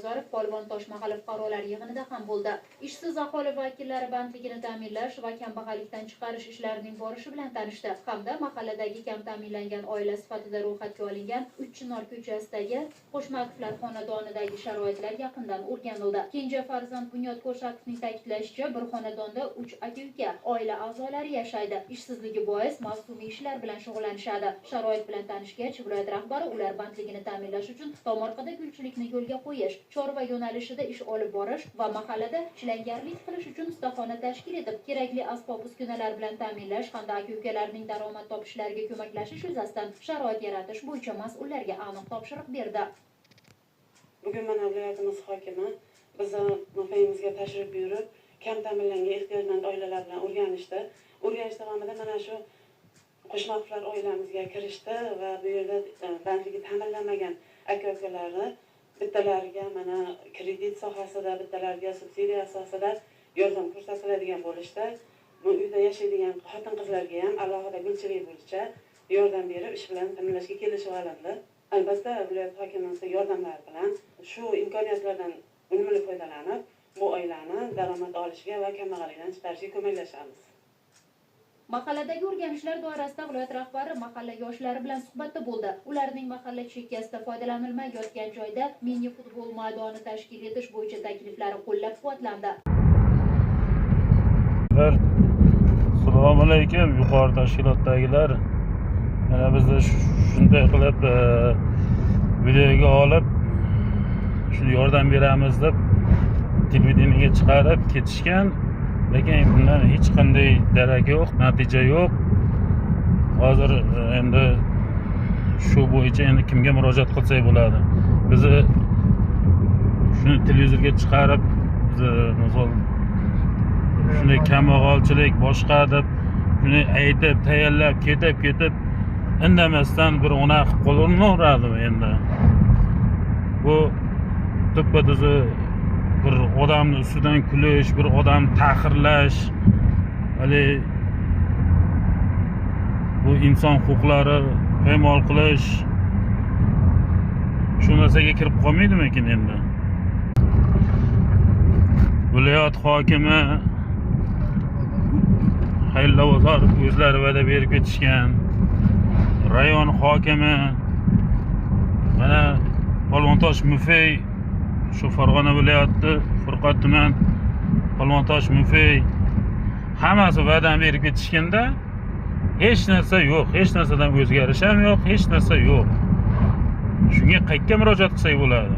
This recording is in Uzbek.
Bozorov Polvontosh mahalla fuqarolar yig'inida ham bo'ldi. Ishsiz aholi vakillari bandligini ta'minlash va kambag'allikdan chiqarish ishlarining borishi bilan tanishdi hamda mahalladagi kam ta'minlangan oila sifatida ro'yxatga olingan Uchchinor ko'chasidagi Qo'shmakovlar xonadonidagi sharoitlar yaqindan o'rganildi. Kenja farzand Bunyod Ko'rsakovning ta'kidlashicha, bir xonadonda 3 aka-uka oila a'zolari yashaydi. Ishsizligi bois mavsumiy ishlar bilan shug'ullanishadi. Sharoit bilan tanishgach, viloyat rahbari ular bandligini ta'minlash uchun tomorqada gulchilikni yo'lga qo'yish, chorva yo'nalishida ish olib borish va mahallada chilangarlik qilish uchun ustaxona tashkil etib, kerakli asbob-uskunalar bilan ta'minlash hamda aka-ukalarning daromad topishlariga ko'maklashish yuzasidan sharoit yaratish bo'yicha mas'ullarga aniq topshiriq berdi. Bugun mana viloyatimiz hokimi bizni mufayimizga tashrif buyurib, kam ta'minlangan ehtiyojmand oilalar bilan o'rganishdi. O'rganish davomida mana shu Qo'shmaqovlar oilamizga kirishdi va bu yerda bandligi ta'minlanmagan aka-ukalarni bittalariga mana kredit sohasida, bittalariga subsidiya asosida yordam ko'rsatiladigan bo'lishdi. Bu uyda yashaydigan xotin-qizlarga ham alohida gulchilik bo'yicha yordam berib, ish bilan ta'minlashga kelishib olindi. Albatta, viloyat hokimimizni yordamlari bilan shu imkoniyatlardan unumli foydalanib, bu oilani daromad olishiga va kambag'allikdan chiqarishga ko'maklashamiz. Mahalladagi o'rganishlar doirasida viloyat rahbari mahalla yoshlari bilan suhbatda bo'ldi. Ularning mahalla chekkasida foydalanilmay yotgan joyda mini futbol maydoni tashkil etish bo'yicha takliflari qo'llab-quvvatlandi. Assalomu alaykum, yuqori tashkilotdagilar. Mana bizni shunday qilib videoga olib, shuni yordam beramiz deb televideniyega chiqarib ketishgan, lekin bundan hech qanday darak yo'q, natija yo'q. Hozir endi shu bo'yicha endi kimga murojaat qilsak bo'ladi? Bizni shuni televizorga chiqarib, bizni misol shunday kambag'alchilik boshqa deb shuni aytib, tayyorlab ketib ketib, indamasdan bir unaqa qilib qolaveradimi? Endi bu tuppa tuzi bir odamni ustidan kulish, bir odamni tahqirlash, haligi bu inson huquqlari poymol qilish, shu narsaga kirib qolmaydimikin? Endi viloyat hokimi Xayrulla Bozorov o'zlari va'da berib ketishgan, rayon hokimi, mana Polvontosh Mufey, shu Farg'ona viloyati, Furqat tuman, Polvontosh Mufey, hammasi va'dani berib ketishganda hech narsa yo'q, hech narsadan o'zgarish ham yo'q, hech narsa yo'q. Shunga qayerga murojaat qilsak bo'ladi?